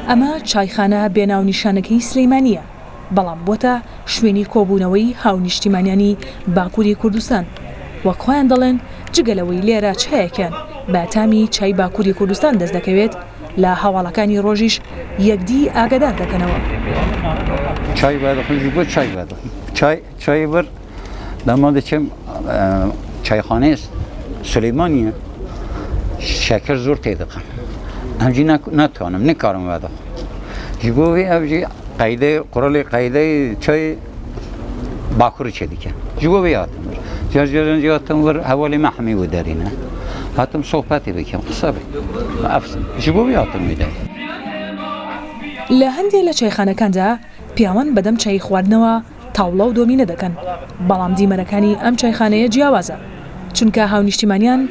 ئەمە چایخانە بێ ناونیشانەکەی سلیمانییە، بەڵام بۆتە شوێنی کۆبوونەوەی هاونیشتیمانیانی باکووری کوردستان، وەک خۆیان دەڵێن جگە لەوەی لێرە چایەکیان بە تامی چای باکووری کوردستان دەست دەکەوێت، لە هەواڵەکانی ڕۆژیش یەکدی ئاگادار دەکەنەوە. چای وادەخۆم ژی بۆ چای وادەخۆم چای چای بر دەما دەچم چایخانەی سلەیمانیە شەکر زۆر تێدەخەم ئەمجی ناتوانم نکارم وادەخۆم ji bo vê ev jî qeydê quralê qeydeyê çayê bakurê çê dike. Ji bo vê hatim vir. Car caran jî hatim vir hevalê me hemî wê derê ne. Hatim sohbetê bikim, qisa bikim. Ev ji bo vê hatim wê derê. لە هەندێ لە چایخانەکاندا پیاوان بەدەم چای خواردنەوە تاوڵە و دۆمینە دەکەن، بەڵام دیمەنەکانی ئەم چایخانەیە جیاوازە، چونکە هاونیشتیمانیان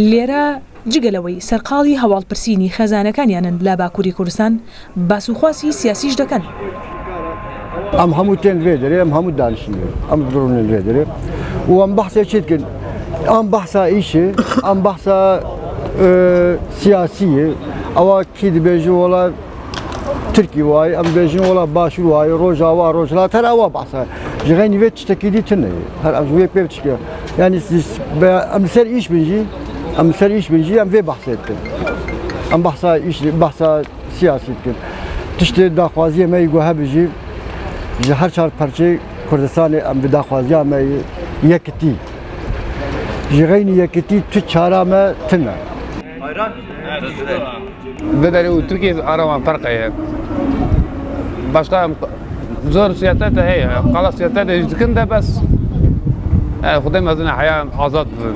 لێرە جگە لەوەی سەرقاڵی هەواڵپرسینی خێزانەکانیانن لە باکوری کوردستان، باسوخواسی سیاسیش دەکەن. ئەم هەموو تێن لێ دەرێ ئەم هەموو دانیشن لێ ئەم دڕونن لێ دەرێ و ئەم بەحسێ چی دکن ئەم بەحسا ئیشێ ئەم بەحسا سیاسیە ئەوە کی دبێژ وڵا ترکی وای ئەم بێژن وڵا باشور وای ڕۆژاوا ڕۆژهەڵات هەر ئەوە بەحسا ji xeynî vê tiştekî dî tune ye her em ji wê pê tişke yani em li ser îş bin jî em li ser îş bin jî em vê behsê dikin em behsa îş behsa siyasî dikin tiştê daxwaziyê me yî ku hebe jî ji her çar perçê Kurdistanê em bi daxwaziya me yekitî ji xeynî yekitî tu çara me tune. Biberê û Tirkiyê ara wan ferq heye. Başka zor siyaset heye. Qala siyaset jî dikin de bes Xwedê mezin e heya em azad bibin.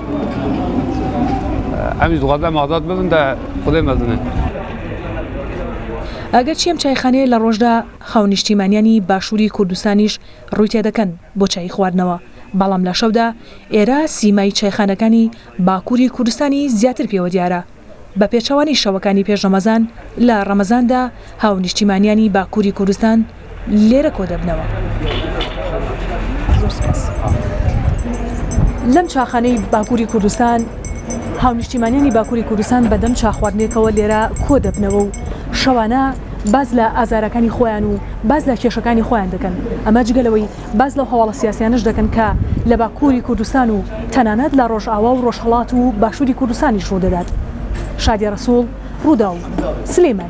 Em jî dixwazin em azad bibin de Xwedê mezin e. ئەگەرچی ئەم چایخانەیە لە ڕۆژدا هاونیشتیمانیانی باشووری کوردستانیش ڕووی تێدەکەن بۆ چای خواردنەوە، بەڵام لە شەودا ئێرە سیمای چایخانەکانی باکووری کوردستانی زیاتر پێوە دیارە. بە پێچەوانەی شەوەکانی پێش ڕەمەزان، لە ڕەمەزاندا هاونیشتیمانیانی باکووری کوردستان لێرە کۆدەبنەوە. زۆر سپاس. لەم چاخانەی باکووری کوردستان هاونیشتیمانیانی باکووری کوردستان بەدەم چاخواردنێکەوە لێرە کۆدەبنەوە و شەوانە باس لە ئازارەکانی خۆیان و باس لە کێشەکانی خۆیان دەکەن. ئەمە جگە لەوەی باس لەو هەواڵە سیاسیانەش دەکەن کە لە باکووری کوردستان و تەنانەت لە ڕۆژئاوا و ڕۆژهەڵات و باشووری کوردستانیش ڕوودەدات. شادیە ڕەسووڵ، ڕووداو، سلێمانی.